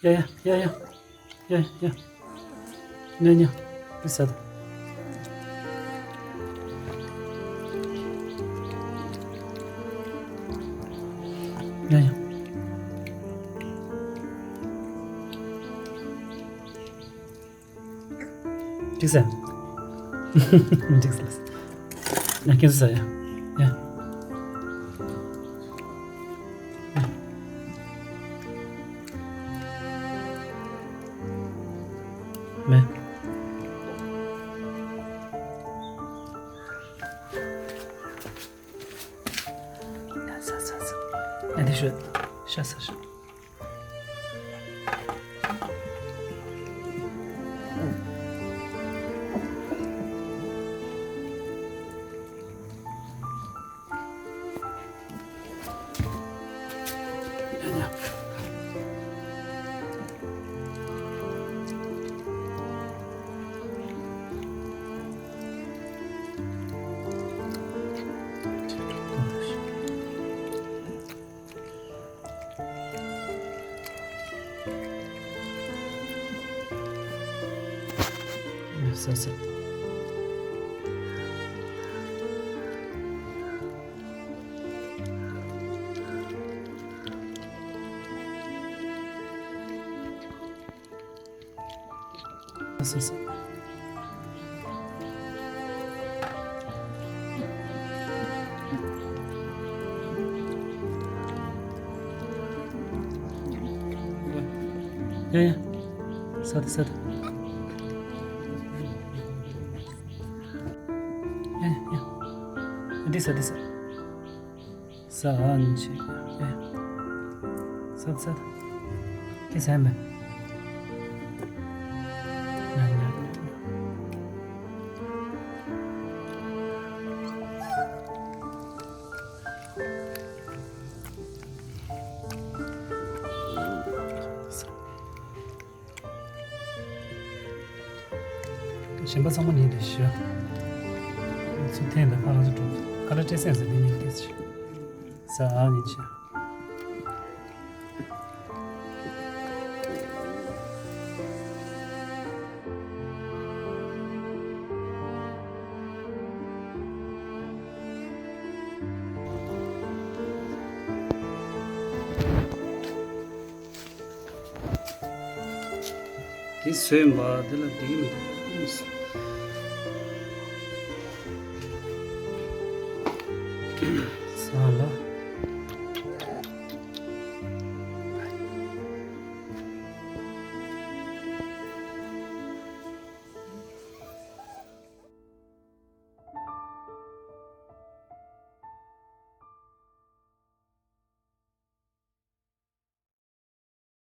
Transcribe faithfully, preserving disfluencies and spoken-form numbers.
ཡ་ཡ་ཡ་ཡ། ཡ་ཡ། ཉོ་ཉོ། དེ་ཟ་དང་། ཡ་ཡ། འགྲིག་ས། འགྲིག་ས། ཡ་ཁྱེད་ཚོ་ཟ་ཡ། ཡ། མེད། ཡ་ཟ་ཟ་ཟ། ཨ་དེ་ཤོད། ཤ་ཟ་ཤ། ཟ་ཟ། ཟ་ཟ། ཡ་ཡ། ཟ་དང་ཟ་དང་། ཡ་ཡ་ཡ། འདི་ཟ་འདི་ཟ། ཟ་ཨ་ནི་ཆེ། ཨེ། ཟ་ཟ། དེ་ཟ་མེད། ཉ་ཉ་ཉ་ཉ། གཞན་པ་ཚང་མ་ཉན་དེ་ཤི། ཚུར་འཐེན་དང་ཕར་ལ་ཚུར་འགྲོ། ཁ་ལ་སྤྲད་སེམས་ཟེར་དེ་ཉན་དེ་ཤི། ཟ་ཨ་ནི་ཆེ། དེ་བཟོས་ཡིན་པ་དེ་ལ་བསྡད་ཀྱི་མི་འདུག